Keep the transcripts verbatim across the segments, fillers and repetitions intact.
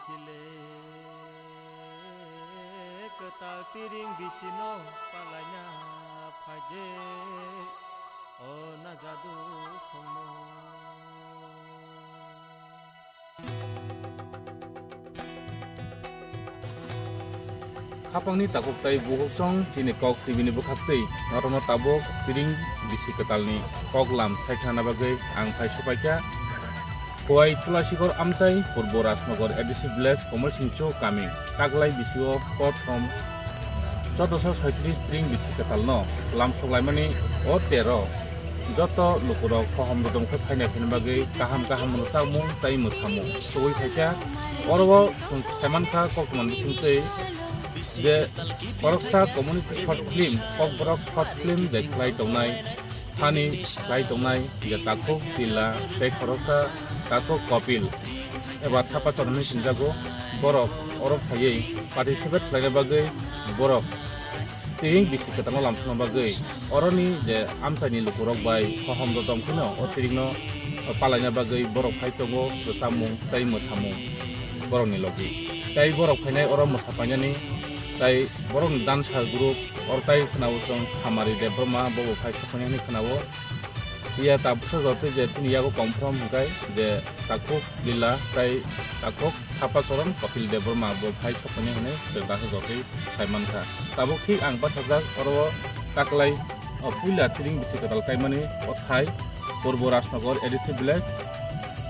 Chile kwtal tiring bisino palaina phaide o najadu songno. Khapangni takhuk tai bukhukchong chini kok tibini bwkhaktwi norokno tabuk tiring bisi kwtalni kok lam saikhlana bagwi ang phai supaikha. Khowai Tulasikor Amchai, Purbo Rajnagar A D C Village, Komolsingcho kami, taklai bisio kothom chaudoso soitris tiring bisi kwtalno lam suklaimani o tero joto lukurok hohom rodom khe phaina phaina bagwi kaham kaham rwchapmung tei mwsamung sugwi phaikha. Oro o chwng saimankha koktwma bisingtwi je khoroksa community short film, kokborok short film je khlai tongnai, thani khlai tongnai je takhuk Tila tei khoroksa takhuk Kopil eba Thapa Choron hinwi singjago, borok oro phaiwi participate khlaina bagwi borok tiring bisi kwtalno lamsokna bagwi oroni je amchaini lukurok bai hohom rodom kheno o tiringno palaina bagwi borok phai tongo, rwchapmung tei mwsamung borokni logi. Tei borok phainai oro mwsa painani tei borokni dancer group, oro tai khwnao chwng Hamari Debbarma, bobo phai sokphainani khwnao. Iya tabuksa jotoi je chini yago confirm hwnkhe je takhuk Lila tei takhuk Thapa Choron Kapil Debbarma bo phai sokphainai hwnwi chwng tabuksa jotoi sai mankha. Tabuk thik ang bachajak oro taklai o puila tiring bisi kwtal kaimani o thai Purbo Rajnagar A D C village,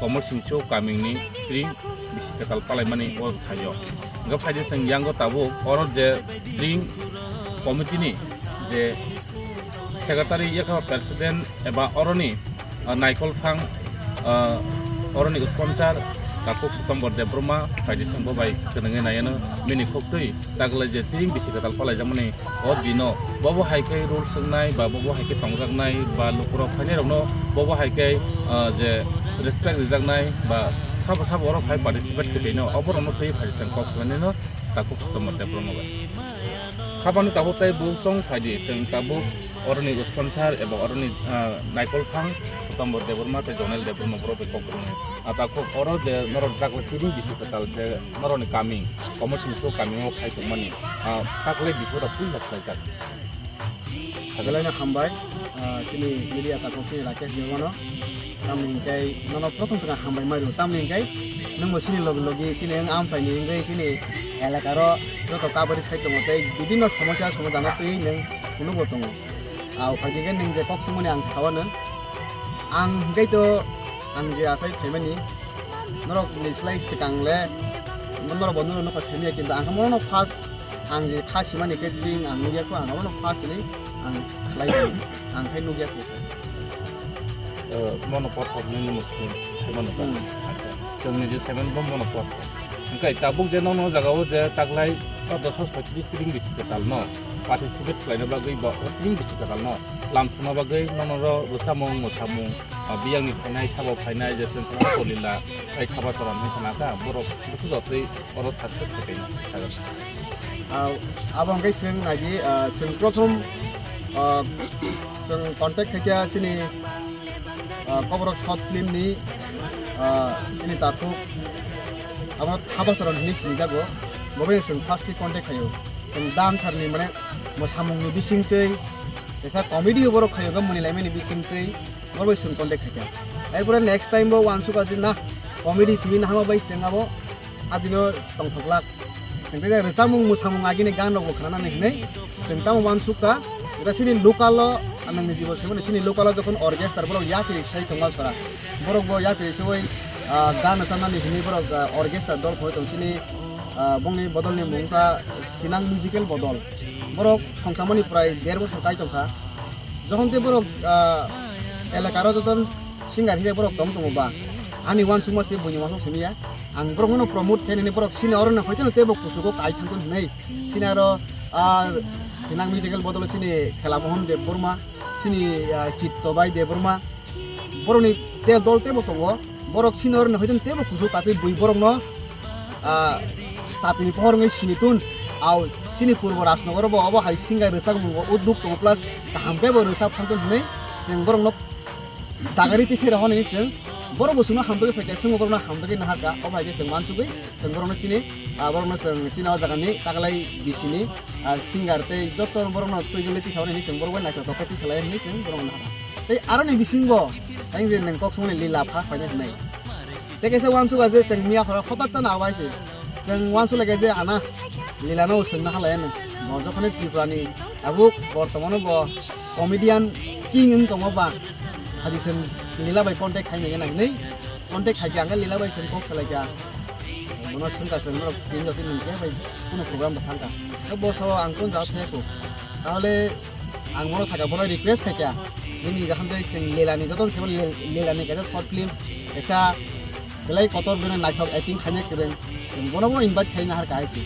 Komolsingcho kamingni tiring bisi kwtal palaimani o thaio. Hwnkhe phaidi chwng yango tabuk oro je tiring committee ni je secretary yakha president eba oroni, ah, naikol phang, ah, oroni sponsor takhuk Sutombor Debbarma phaidi chwng bo bai kwnwngwi naiano bini khuktwi taglai je tiring bisi kwtal palaijakmani o dino bobo hai khe rules wngnai ba bobo hai khe tongjaknai ba lukurok phainairokno bobo hai khe, ah, je respect rijaknai ba sabo sabo oro phai participate khe tongno oborokno twi phai chwng kok salainai no takhuk Sutombor Debbarma bai. Khabangni tabuk tei buchung phaidi chwng tabuk oroni sponsor eba oroni, ah, naikol phang Sutombor Debbarma tei Jonel Debbarma borok bai kok rwnai. Ah, takhuk oro je norok taklai tiring bisi kwtal je norokni kami, Komolsingcho kamio khai tongmani, ah, taklai biphoro puila khlaijak. Belai no hambai, ah, chini media takhuk chini Rakesh Debbarmano. Tamni hwnkhe nono prothom thwngkhe hambai mairu. Tamni hwnkhe nwngbo chini logi logi chini wng amchaini wngwi chini elakaro joto kabari sai tongo tei bibinno somosya somadhano twiwi nwng phunukbo tongo. Ah, o phaikhe nwng je kok swngmani ang sao nwng. Ang hwnkhe to ang je asai phaimani norokni slai swkang le norok bo norok nokha simiya kintu ang khe mono first ang je kha simani khe tring ang nukya kho ang abono first hinwi ang khlai ang khe nukya kho. Eh, mono pothor nini musti saimano ta. Hmm. Acha, chwngni je saiman bo mono pothor. Hwnkhe tabuk je nono jagao je taklai chaudoso soitris tiring bisi kwtal no participate khlaina bagwi ba o tiring bisi kwtal no lamsokna bagwi nono ro rwchapmung mwsamung, ah, biyangni phainai sabo phainai je chwng khna Kolila tei Thapa Choron hwn khna kha borok bwswk jotwi oro success khe tongna sajakha. Ah, abo hwnkhe chwng naidi, ah, chwng prothom, ah, chwng contact khaikha chini, ah, Kokborok short film ni, ah, chini takhuk abo Thapa Choron hinwi sinijago. Bo bai chwng first contact khaio. Chwng dancer ni mane mwsamung ni bisingtwi kaisa comedy borok khaio, mwnwi laimani bisingtwi. Norok bai chwng contact khaikha. Erpore next time bo uansukha je na comedy simi nahama bai chwng abo adino tongthoklak. Hwnkhe je rwchapmung mwsamung agini gan rokbo khnanani hwnwi chwng tamo uansukha. Eba chini local o, ang nini jibo simi chini local o jokhon orchestra borok yapri sai tongo sora. Borok bo yapri soi, ah, gan rwchapnani hwnwi borok, ah, orchestra dol khoi tong chini, ah, bongni bodolni mung kha Thinang Musical Bodol. Borok songsamani prai der bosor kai tongkha. Jokhon tei borok, ah, elakaro joto singer hinkhe borok tong tongo ba, ani uansukma se buini uansuk simi ya. Ang borokno promote khe nini borok sini oro no hoiteno teibo kuchugo kai thangkon hinwi. Sini aro, ah, Thinang Musical Bodol chini Khela Mohan Debbarma, chini, ah, Chitto Bai Debbarma. Borokni te dol teibo tongo. Borok sini oro no hoiteno teibo kuchuk katwi bui borokno, ah, satini pohor wngwi sini tun. Au chini Purbo Rajnagar bo obo hai singer rwchapmung o udduk tongo plus kaham khe bo rwchap thangkhe hinwi chwng borokno dagari twi se rohornani chwng Borok bo chwngno hamjagwi phaikha, chwngbo borokno hamjagwi naharkha, o hai khe chwng uansugwi chwng borokno chini, ah, borokno chwng chini o jagani taklai bisini, ah, singer tei joto borokno twijlwi tisaui hinwi chwng borok bai naithotok khe tisalai hinwi chwng borokno naharkha. Tei aroni bisingo ang je nwng kok swngmani lila pha phainai hwnwi. Tei kaisa uansukha je chwng miya khoro hotak chana abai se. Chwng uansuk laikha je ana lila no chwngno halai ano. Bo jokhonai Tripura ni tabuk bortomano bo comedian king wng tongo ba. Hadi chwng lila bai contact khainai nai nai. Contact khaikha ang lila bai chwng kok salaikha. Bono swngkha chwng norok tin jotoni nungkhe bai kuno program bo thangkha. Tei bo sao ang kun jao thaya kho. Tahole ang bono sakha, bono request khaikha, nini jakham tei chwng Lelani joto khe Lelani kaisa short film, kaisa belai kotor bini naithok acting khaina kwrwng, chwng bono bo invite khaina harkha hai se.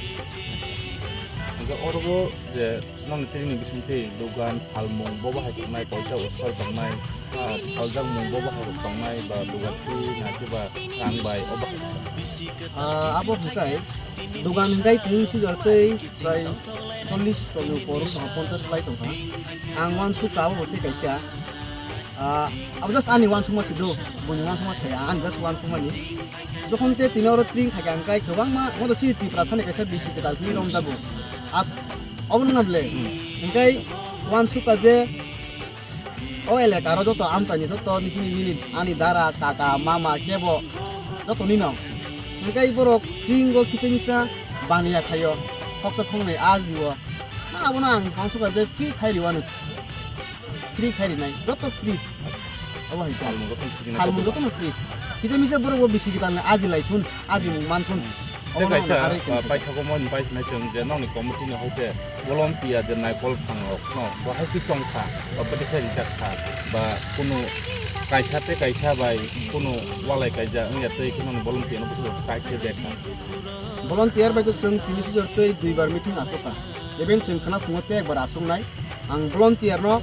Hingke oro bo je nokni tini bisingtwi dogan, phalmung, bo bahai tongnai, koita usal tongnai, ah, phaljakmung, bo bahai rok tongnai, ba dogan fee na khe ba rang bai, o bahai. Ah, abo hwnkhe dogan hwnkhe tini sijor tei prai chollish choli upor wngkha, ponchash lai tongkha. Ang uansukha abo tei kaisa. Ah, abo just ani uansukma se do, buini uansukma se, ang just uansukmani. Jokhon te tini oro tring khaikha, ang kai kwbangma, mo to sini Tiprasa ni kaisa bisi kwtal khe romjago. Ab-, obo nang ble. Hingkai uansukha je, o elaka ro joto amchaini joto nini, nini, ani dara, kaka, mama, kebo, joto nino. Hingkai borok tringo kisa misa baniya khaio, khoksa thongnai a jiwo. Na abono ang uansukha je free khai riwano. Free khai rinai, joto free. Abo hai Phalmung joto free na phalmung joto. Jotono free. Kisa misa borok bo bisi kwtal ni aji lai thun, aji mung man thun. Tei obono kaisa, ang harwi ah, sini paithakgo mo ni pai sinai chwng je nokni committee ni hoite volunteer je naikol phang rok no bo hai se tong kha, ba bwtwi khe rijak kha, ba kunu kaisa tei kaisa bai kunu walai kaijak wngya tei khe nokni volunteer no bwswk kai khe bek kha. Volunteer bai to chwng tini sijor tei duibar meeting aswk kha. Even chwng khna phungo tei ekbar aswk nai. Ang volunteer no,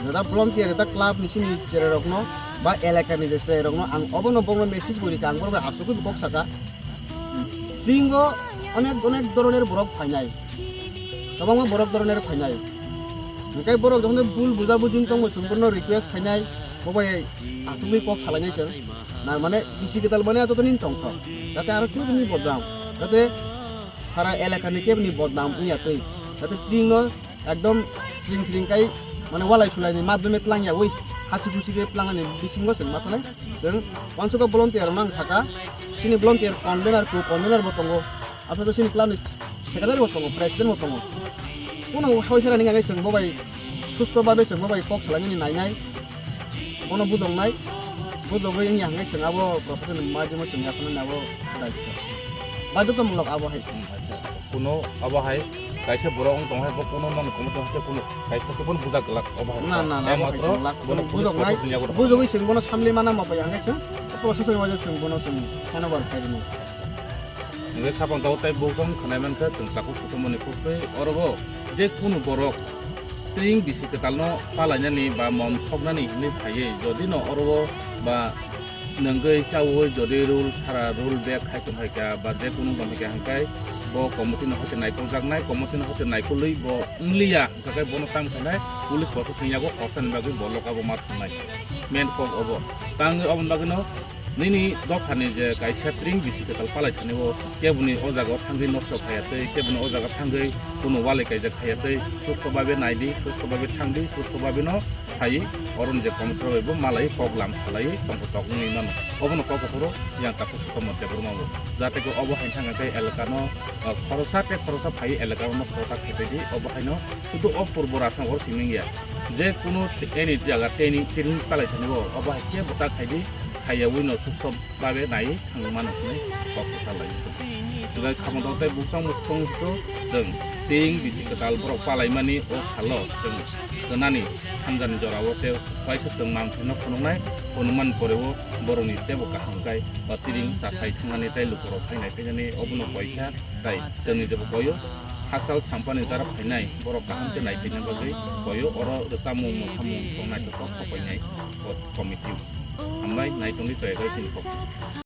jada volunteer jada club ni sini cherai rok no, ba elaka ni je cherai rok no, ang obo no bokno message guri ka, ang borok bai aswk kok saka. Tringo onek onek doroner borok phainai. Kwbangma borok doroner phainai. Hingkai borok jokhon bul buja bujing tongmo chwng borno request khainai, bo bai aswkwi kok salainai chwng. Na mane bisi kwtal mane joto nin tongthok. Jate aro kebini bodnam. Jate sara elaka ni kebini bodnam wngya twi. Jate tring no ekdom sring sring kai mane walai sulai ni madhyome tlang ya wi. Hachi khuchi ke tlang ni bisingo chwng ma thanai. Chwng wansukha volunteer rok nang saka. Sini volunteer convener ku convener bo tongo. Aswk sini club ni secretary bo tongo, president bo tongo. Kuno hoi sera ni ngai chwng bo bai susto babe chwng bo bai kok salai ni nai nai. Bono bujoknai, bujogwi wngya hwnkhe chwng abo profession ni madhyamo chwng yaphano abo daityo. Badhyotamulok abo hai. Hmm, acha. Kuno abo hai kaisa borok wng tong hai bo kuno nang komo tong hai kuno kaisa khe bono bujak glak abo hai. Na, na, na, abo hai matro glak. Bono police bujoknai, profession yago. Bujogwi chwng bono samli mana ma pai hwnkhe chwng profession wajo chwng bono chwng handover khairwnai. Hingke khapang tao tei bukhong khnai mankha chwng takhuk sutongmani khuktwi oro bo je kunu borok tring bisi kwtalno palainani ba mom soknani hinwi phaiwi jodi no oro o ba nwngwi chaui jodi rule sara rule bag khai tongkha ba je kunu tongkha hingkai bo committee no hoite naikoljaknai committee no hoite naikolwi bo wngliya hingkhe bono tam khainai police profession yago khorsa ni bagwi bo loka bo ma thangnai main kok obo tangwi oboni bagwino Nini dophani je kaisa tring bisi kwtal palai thani o keboni o jaga o thangwi nosto khaya tei keboni o jaga thangwi kunu walai kaijak khaya tei susto babe naidi, susto babe thangdi, susto babe no phai oron je committee bai bo malai kok lam salai tongkha tok wngwi mano. Obono kok phuru yang takhuk sukomor Debbarma bo. Jate khe obo hai thangkha khe elaka no, ah, khorosa tei khorosa phai elaka no nosto ta khaiphaidi obo haino sudu o purbo rasongo simi ya. Je kunu any jaga teni tring palai thani o obo hai khe bo ta khaidi. Khaiyaui no susto babe nai thangmano hwnwi kok kwchar lai tong. Tei khamao tei bukhang bwskango chwng tring bisi kwtal borok palaimani o salo chwng gwnani hamjani jorao tei kaisa chwng mangphaino phunuknai phunukmani poreo borokni teibo kaham khe o tring chasai thangmani tei lukurok phainai phainani obono koikha tei chwngni jebo koio hakchal sampani jara phainai borok kaham khe naiphina bagwi koio oro rwchapmung mwsamung tong naithotok sokoinai o committee. Hambai naitongdi toyagwi chini kok.